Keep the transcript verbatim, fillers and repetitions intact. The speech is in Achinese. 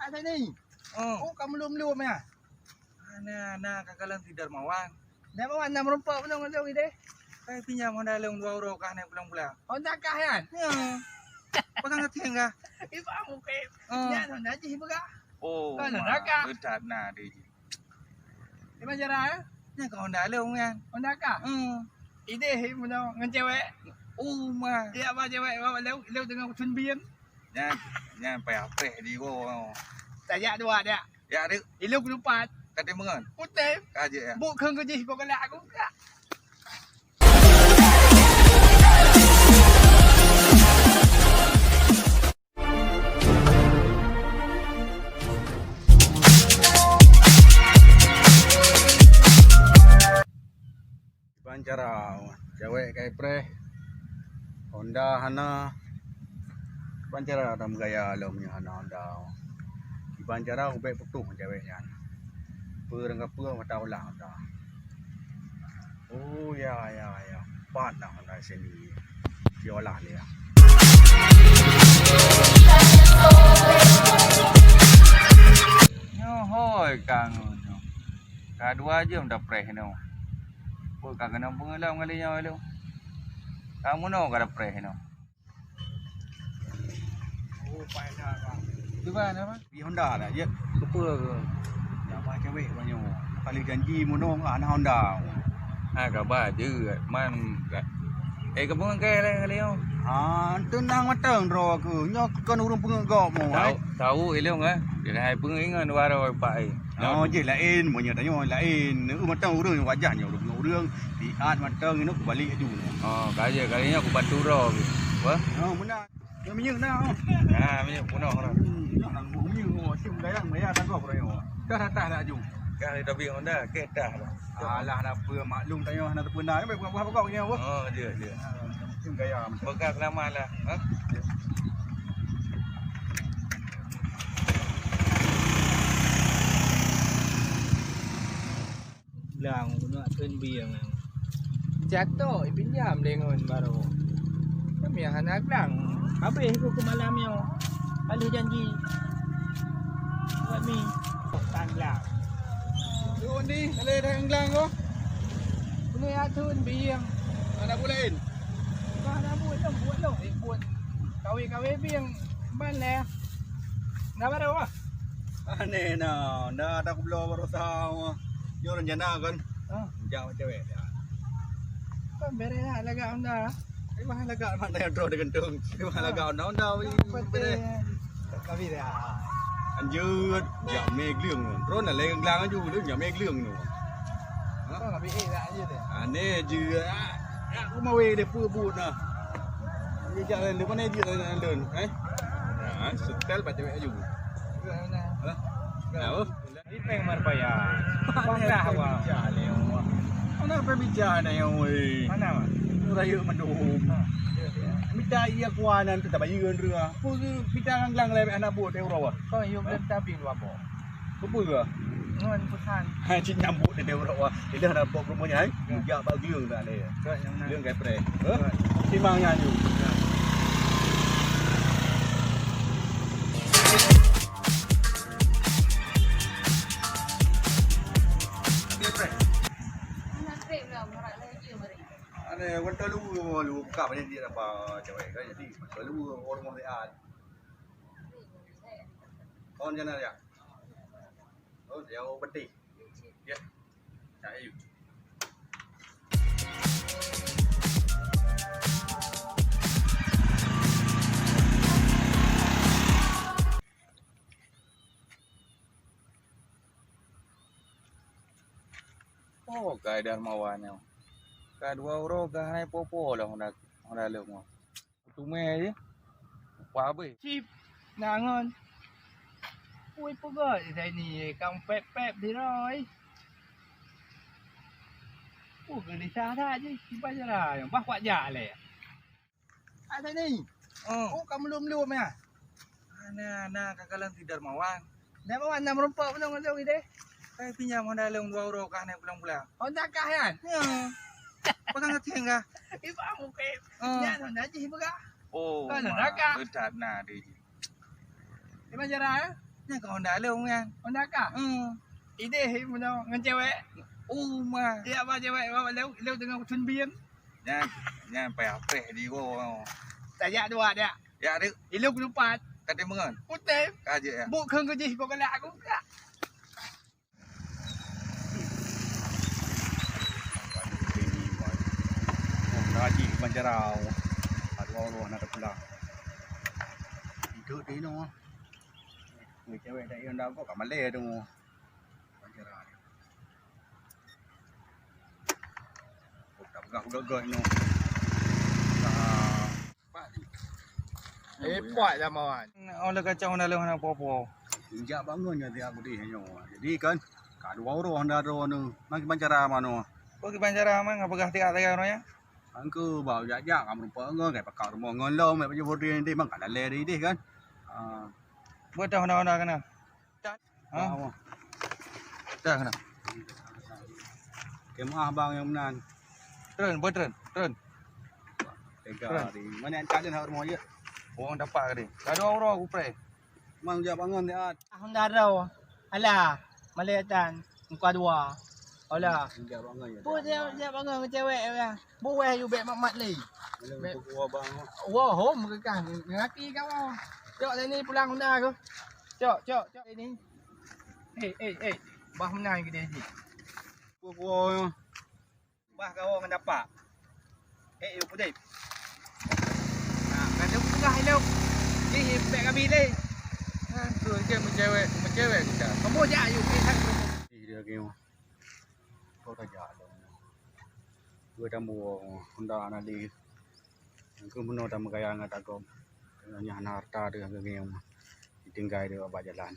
Asai ni. Oh. Oh, kamu lom-lom ya. Ana, ana ka kalon si Darmawan. Darmawan na meureumpok bunoe ngon lôn ideh. Kai pinjam Honda lôn dua uroe kah nyan pulang-pulang. Honda kah nyan? Ya. Pegang ngeting kah? Ibu aku ke. Oh. Nyan Honda jih pegang. Oh, Kalau ma, nakak. Betat na deh. Di mana cara, eh? Nyan ka Honda lôn nyan. Honda kah? Hmm. Ideh bunoe ngon cewek. Oh, ma. Ya, apa cewek? Apa lôn, lôn tengah usun biem. Nyan, nyan payah preh di gua. Tajak dua dak. Ya, dek. Ilung lupat. Kata mengan. Putih. Kaje ya. Buk keng kejih kau galak aku. Kiban cara cewek kai preh, Honda hana. Kiban cara dah meugaya lom nyoe hana Honda. Kiban cara ubek putôh cewek nyan. Peue rangkapeue mata ulah Honda. Oh ya ya ya. Pat dah Honda sini. Siolah dia. Nyoe hoi kang nyoe. Ka dua jeuem tapreh inoe. Peue ka keunong peungeulom ngon lé nyoe lôn? Ka meunoe ka tapreh inoe. Oh, paih that, Bang. Cuba nama? Di Honda dah, ya. Lupa ke? Nama cewek banyak. Kali janji meunoe hana Honda. Ha, kaba je. Man, eh, kamu kan kaya lain kali nyoe. Ah, tenang matang droe aku. Nyoe kon ureueng peungeuh gop mu, Tahu, eh. Tahu ilong ah. Dia hai peungeuh ingat dua roh pak ai. Oh, je lain, meunyoe tanyoe lain. Eu mata ureueng wajah nyoe ureueng, ureueng. Siat mata ngieng kubalik laju. Oh, ka je kali nyoe kubantu droe. Apa? Oh, beuna. Nyoe minyeuk na, oh. Ha, minyeuk punoh dah. Hmm, nak nang buah minyeuk, oh, asyik gayang maya tanggoh pun nyoe. Dah dah dah laju. Kah tapi Honda, ke dah lah. Alah, dah apa maklum tanyoe hana teupeu na, baik buah pokok nyoe, oh. Oh, je, je. Ha, mungkin gaya. Bekas lama lah, ha? Glang, keuneuk kheun bieng. Jatok, ipinjam lé ngon baroe. Kami hana glang. Habéh ku keu malam nyoe. Ka lheueh janji. Buat mi. Tan glang. Lu ni, ka lheueh dah glang ko. Keuneuk ya thon bieng. Hana buet laén? Bah, hana buet lom, buet lom. Eh, buet. Kawé-kawé bieng. Ban lé. Na baroe ah. Aneh na, na ada kubloe baroe sa. Nyoe rencana kan? Ah. Jak cewek dia. Kan bere lah lagak Honda. Memang lagak mana yang droe digantung. Memang lagak Honda, Honda weh. Bere. Tapi dah. Anjut, jak mé gleung. Droe na lé glang aju, lé jak mé gleung tu. Ha? Tapi eh dah aja deh. Aneh je. Ah, aku mau weh dia pun but nah. Dia jak lain, dia mana dia lain, eh? Ha, setel baca aju. Ha? Tahu? Ipeng marbaya. Banglah wa. Mana pembicara na yang weh? Mana, Mak? Raya mandum. Ha. Mita iya kuanan tu tabayeun rua. Pu mita glang-glang lé anak buah teh uroe. Kau yum dan tabing dua boh. Kupu ke? Ngon pesan. Hai cik nyambut teh uroe. Idah na pok rumah ni hai. Ya. Jak bak gleung dah lé. Betul, yang mana? Gleung kai preh. Ha? Betul. Timbang nyan tu. Ya. Ada yang kata lu, lu buka banyak dia apa cewek kan, jadi kata lu orang mau lihat. Kawan channel ya. Oh, dia orang peti. Ya. Cak ayu. Oh, ka Darmawan nyoe. Ka dua uroe ka hana po-po lom Honda, Honda lôn nyoe. Tumè jih. Upah abéh. Cip, na ngon. Ui, peugöt Zaini, kang pèp-pèp sidroe. Uh, gelisah that jih, kiban cara nyoe. Bah kuat jak lé. Hai Zaini. Oh. Oh, ka meulom-lom ya? Ana, ana ka kalon si Darmawan. Darmawan na meureumpok bunoe ngon lôn ideh. Kai pinjam Honda lôn dua uroe kah nyan pulang-pulang. Honda kah nyan? Ya. Pegang ngeting kah? Ibu aku ke. Oh. Nyan Honda jih peugah. Oh, Kalau ma, nakak. Betat na deh jih. Di mana cara, eh? Nyan ka Honda lôn nyan. Honda ka? Hmm. Idéh meunoe ngon cewek. Oh, ma. Ya, ba cewek, ba lôn, lôn teungoh kucun biem. Nyan, nyan payah preh di go. Tajak dua dak. Ya, dek. Ilung lupat. Tadi mengon. Putih. Ka jeuet, ya. Buk kheun keu jih, kok galak aku. Raji banjarau. Aduh Allah, nak pulang. Itu di no. Ni cewek dak yang dak kok kamalé tu. Banjarau. Kok tak pegang udah gak no. Eh, puat lah mawan. Oh, le kacau dah leuh hana po-po. Injak bangun nyoe tiap gudih nyoe. Jadi kan, ka dua uroe hana droe nyoe. Makin bancara manoe. Kok kiban cara man, ngapa gah tiap lagèe uroe nyan? Angku bau jak-jak kamu rumpok ngon, kai pakak rumoh ngon lom, mek baju bodi ni, mang ka lalè di deh kan. Ah. Buat dah hana-hana kena. Ha? Dah kena. Kemah bang yang menan. Turun, buat turun, turun. Tega Turun. Di mana yang tak ada nak rumah je. Orang dapat tadi. Ada orang aku pray. Mang jak bangun dia. Ah, Honda Raw. Alah, malaitan. Muka dua. Alah. Injak bangai ya. Pun dia, dia bangai ngon cewek ya. Buweh you bek mat-mat lé. Bek. Buku abang. Wah, hom ke kan. Ngati kau. Cok sini pulang Honda aku. Cok, cok, cok sini. Eh, eh, eh. Bah menang ke dia ji. Buku. Bah kau ngon dapak. Eh, you putih. Nah, kata tengah ilok. Ni bek kami lé. Kan tu je mencewek, mencewek kita. Kamu jak you ke. Ih, dia game. Kau tak jalan. Dua tambua Honda na di. Engkau meunoe tameugaya ngon tagong. Nyan hana harta teuh geungieng. Ditinggai di bak jalan.